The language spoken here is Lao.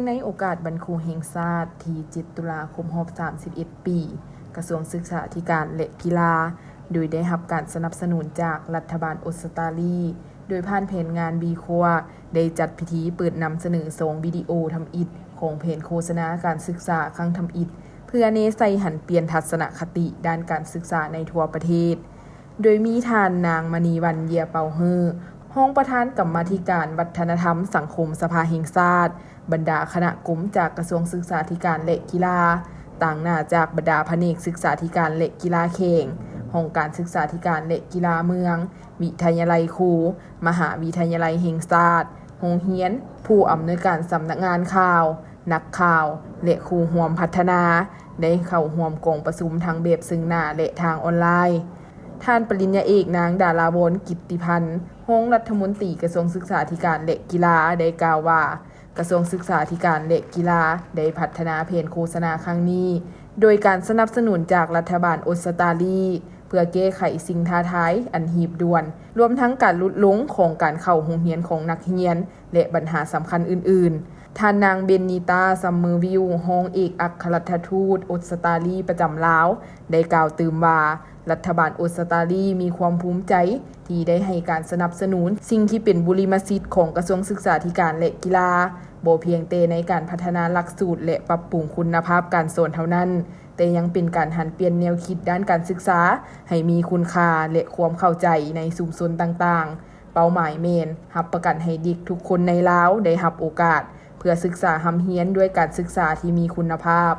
ໃນໂອກາດວັນຄູແຫ່ງຊາດທີເຈັດ ຕຸລາ ຄົບຮອບ ສາມສິບເອັດ ປີ, ກະຊວງສຶກສາທິການ ແລະ ກິລາ ໂດຍໄດ້ຮັບການສະໜັບສະໜູນຈາກລັດຖະບານອົດສະຕາລີ ໂດຍຜ່ານແຜນງານ B Core ໄດ້ຈັດພິທີເປີດນຳສະເໜີສອງວິດີໂອທຳອິດຂອງແຜນໂຄສະນາການສຶກສາຄັ້ງທຳອິດ ເພື່ອແນໃສ່ຫັນປ່ຽນທັດສະນະຄະຕິດ້ານການສຶກສາໃນທົ່ວປະເທດ. ໂດຍມີທ່ານນາງ ມະນີວັນ ເຢຍເປົາເຮີ້ ຮອງປະທານກຳມາທິການວັດທະນະທຳສັງຄົມສະພາແຫ່ງຊາດ, ບັນດາຄະນະກົມຈາກກະຊວງສຶກສາທິການ ແລະ ກິລາ, ຕາງໜ້າຈາກບັນດາພະແນກສຶກສາທິການ ແລະ ກິລາແຂວງ, ຫ້ອງການສຶກສາທິການ ແລະ ກິລາເມືອງ, ວິທະຍາໄລຄູ, ມະຫາວິທະຍາໄລແຫ່ງຊາດ, ໂຮງຮຽນ, ຜູ້ອຳນວຍການສຳນັກງານຂ່າວ, ນັກຂ່າວ ແລະ ຄູ່ຮ່ວມພັດທະນາ ໄດ້ເຂົ້າຮ່ວມກອງປະຊຸມທັງແບບເຊິ່ງໜ້າ ແລະ ທາງອອນລາຍ. ທ່ານປະລິນຍາເອກ ນາງ ດາລາວອນ ກິດຕິພັນ ຮອງລັດຖະມົນຕີກະຊວງສຶກສາທິການ ແລະ ກິລາ ໄດ້ກ່າວວ່າ ກະຊວງສຶກສາທິການ ແລະ ກິລາ ໄດ້ພັດທະນາແຜນໂຄສະນາຄັ້ງນີ້ ໂດຍການສະໜັບສະໜູນຈາກລັດຖະບານອົດສະຕາລີ ເພື່ອແກ້ໄຂສິ່ງທ້າທາຍອັນຮີບດ່ວນ, ລວມທັງການຫຼຸດລົງຂອງການເຂົ້າໂຮງຮຽນຂອງນັກຮຽນ ແລະ ບັນຫາສຳຄັນອື່ນໆ. ທ່ານນາງ ເບນນີຕາ ຊຳເມີວິວ ຮອງເອກອັກຄະລັດຖະທູດອົດສະຕາລີປະຈຳລາວ ໄດ້ກ່າວຕື່ມວ່າ ລັດຖະບານອົດສະຕາລີມີຄວາມພູມໃຈທີ່ໄດ້ໃຫ້ການສະໜັບສະໜູນສິ່ງທີ່ເປັນບຸລິມະສິດຂອງກະຊວງສຶກສາທິການ ແລະ ກິລາ, ບໍ່ພຽງແຕ່ໃນການພັດທະນາຫຼັກສູດ ແລະ ປັບປຸງຄຸນນະພາບການສອນເທົ່ານັ້ນ, ແຕ່ຍັງເປັນການຫັນປ່ຽນແນວຄິດດ້ານການສຶກສາໃຫ້ມີຄຸນຄ່າ ແລະ ຄວາມເຂົ້າໃຈໃນຊຸມຊົນຕ່າງໆ. ເປົ້າໝາຍແມ່ນຮັບປະກັນໃຫ້ເດັກທຸກຄົນໃນລາວໄດ້ຮັບໂອກາດເພື່ອສຶກສາຮ່ຳຮຽນດ້ວຍການສຶກສາທີ່ມີຄຸນນະພາບ.